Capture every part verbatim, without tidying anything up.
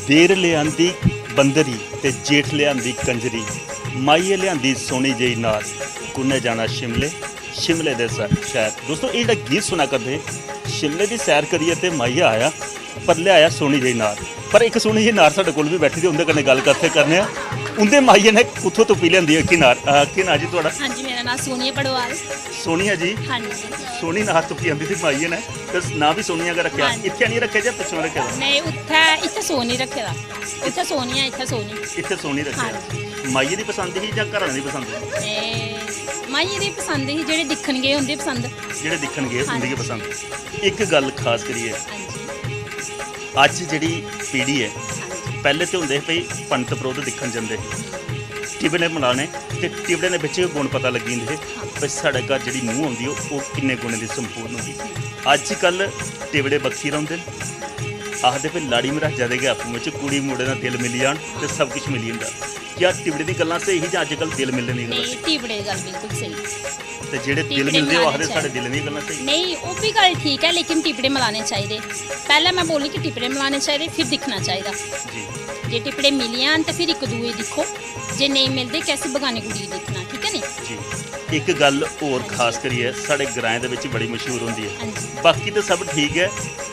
देर लेआंदी बंदरी ते जेठ लेआंदी कंजरी, माइये लेआंदी सोहनी जेही नार, कुन्नै जाना शिमले, शिमले दे स-, शैह्र। दोस्तो, एह् जेह्ड़ा गीत सुना करदे हे, शिमले दी सैर करियै ते माइये आया, पर लेआया सोहनी जेही नार। पर इक सोहनी जेही नार साढ़े कोल बी बैठी दी, उं'दे कन्नै गल्ल कत्थे करने आं। उं'दे माइये ने कुत्थों तुप्पी लेआंदी एह्की नार? अ, केह् नांऽ जी थुआढ़ा? हां जी, मेरा नांऽ सोनिया पड़वाल। सोनिया जी? हां जी। सोहनी नार तुप्पी आंदी सी माइये ने, ते नांऽ बी सोनिया गै रक्खेआ। हां जी। इत्थै आनियै रक्खेआ जां पिच्छों रक्खे दा? नेईं, उत्थै, इत्थै सोहनी रक्खे दा। उत्थै सोनिया, इत्थै सोहनी। इत्थै सोहनी रक्खेआ। हां जी। माइये दी पसंद ही जां घरै आह्लें दी पसंद? एह् माइये दी पसंद ही, जेह्ड़े दिक्खन गे उं'दी पसंद। जेह्ड़े दिक्खन गे हां उं'दी गै जी। पसंद। इक गल्ल खास करियै, हां जी। अज्ज जेह्ड़ी पीढ़ी ऐ, हां जी। पैह्ले ते होंदे हे भई पंत परोह्त दिक्खन जंदे हे, टिबड़े मलाने, ते टिबड़े दे बिच्च गै गुण पता लग्गी जंदे हे हां। भई साढ़े घर जेह्ड़ी नूंह् औंदी, ओह्, ओह् किन्ने गुणें दी संपूर्ण होंदी। अज्जकल टिबड़े बक्खी रौंह्दे न, आखदे भई लाड़ी मर्हाजै दे गै आपूं बिच्च कुड़ी मुड़े दा दिल मिली जान ते सब किश मिली जंदा। क्या टिबड़े दी गल्लां स्हेई ही जां अज्जकल दिल मिलने दी गल्लां नेईं, स्हेई? टिबड़े दी गल्ल बिल्कुल स्हेई। ते जेह्ड़े दिल टिबड़े मिलदे, ओह् मलाने आखदे साढ़े चाहिदे। दिल दी गल्लां स्हेई। नेईं, ओह् बी गल्ल ठीक ऐ, लेकिन टिबड़े मलाने चाहिदे। पैह्लें में बोली कि टिबड़े मलाने चाहिदे, फिर दिक्खना चाहिदा। जी। जे टिबड़े मिली जान ते फिर इक दूए गी दिक्खो, जे नेईं मिलदे, कैसी बगानी कुड़ी गी दिक्खना, ठीक ऐ नी? जी। इक गल्ल होर खास करियै साढ़े ग्राएं दे बिच्च बड़ी मशहूर होंदी ऐ। हां जी। बाकी ते सब ठीक ऐ,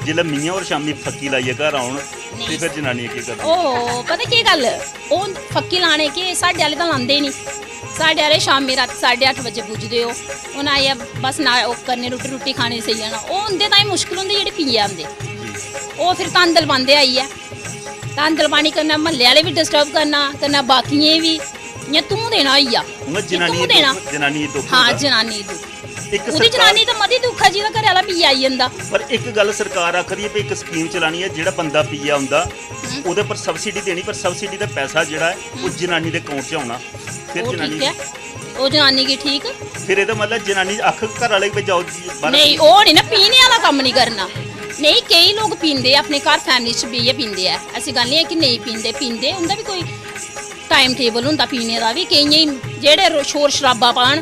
जिसलै मियां होर शामीं फक्की लाइयै घर औन, ते नेईं। फिर जनानियां केह् करदियां? ओह्, पता केह् गल्ल? ओह् फक्की लाने के, साढ़े आह्ले तां लांदे गै निं। साढ़े आह्ले शामीं रातीं साड्ढे अट्ठ बजे पुजदे ओह्। उ'नें आइयै बस ना, ओह् करने, रुट्टी, रुट्टी खाने, सेई जाना। ओह् उं'दे ताईं मुश्कल होंदी जेह्ड़े पीयै औंदे। जी। ओह् फिर धांदल पांदे आइयै। धांदल पानी कन्नै म्हल्ले आह्ले बी disturb करना, कन्नै बाकियें बी। इ'यां धूं देना होई गेआ। उ'आं जनानियें धूं देना। दुख, जनानियें दुख हां, होंदा। जनानियें दुख। इक ओह्दी सरकार जनानी ते मती दुख ऐ, जेह्दा घरै आह्ला पीयै आई जंदा। पर इक गल्ल सरकार आखा दी ऐ भई इक scheme चलानी ऐ, जेह्ड़ा बंदा पीयै औंदा, हम्म। ओह्दे पर subsidy देनी, पर subsidy दा पैसा जेह्ड़ा ऐ, ओह् हम्म। जनानी दे account च औना। फिर ओह् जनानी ठीक ऐ, ओह् जनानी गी ठीक। फिर एह्दा मतलब जनानी आखग घर आह्ले गी, "भई जाओ जी, बाह्र।" नेईं, ओह् निं ना, पीने आह्ला कम्म निं करना। नेईं, केईं लोक पींदे, अपने घर family च बेहियै पींदे ऐ। ऐसी गल्ल निं ऐ कि नेईं पींदे, पींदे, उं'दा बी कोई time table होंदा पीने दा बी। केइयें गी जेह्ड़े रो-, शोर शराबा पान,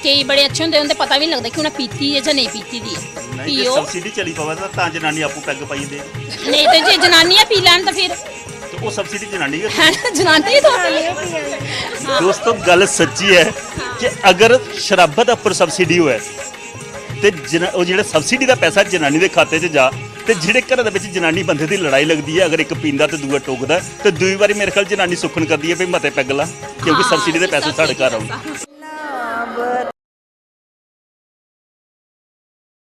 केईं बड़े अच्छे होंदे, उं'दे पता बी निं लगदा कि उ'नें पीती ऐ जां नेईं पीती दी ऐ। नेईं, फ्ही जे ओह् subsidy चली पवै तां, तां जनानी आपूं peg पाई दे। नेईं ते जे जनानियां पी लैन तां फिर? ते ओह् subsidy जनानी गै है ना, जनानी गै थ्होंदी। दोस्तो, गल्ल सच्ची ऐ कि अगर शराबा दे उप्पर subsidy होऐ ते जना-, ओह् जेह्ड़ा subsidy दा पैसा जनानी दे खाते च जा, ते जेह्ड़े घरै दे बिच जनानी बंदे दी लड़ाई लगदी ऐ, अगर इक पींदा ते दूआ टोकदा, ते दूई बारी मेरे ख्याल जनानी सुक्खन करदी ऐ भई मते peg ला, क्योंकि हां, subsidy दे पैसे साढ़े घर subsidy औन।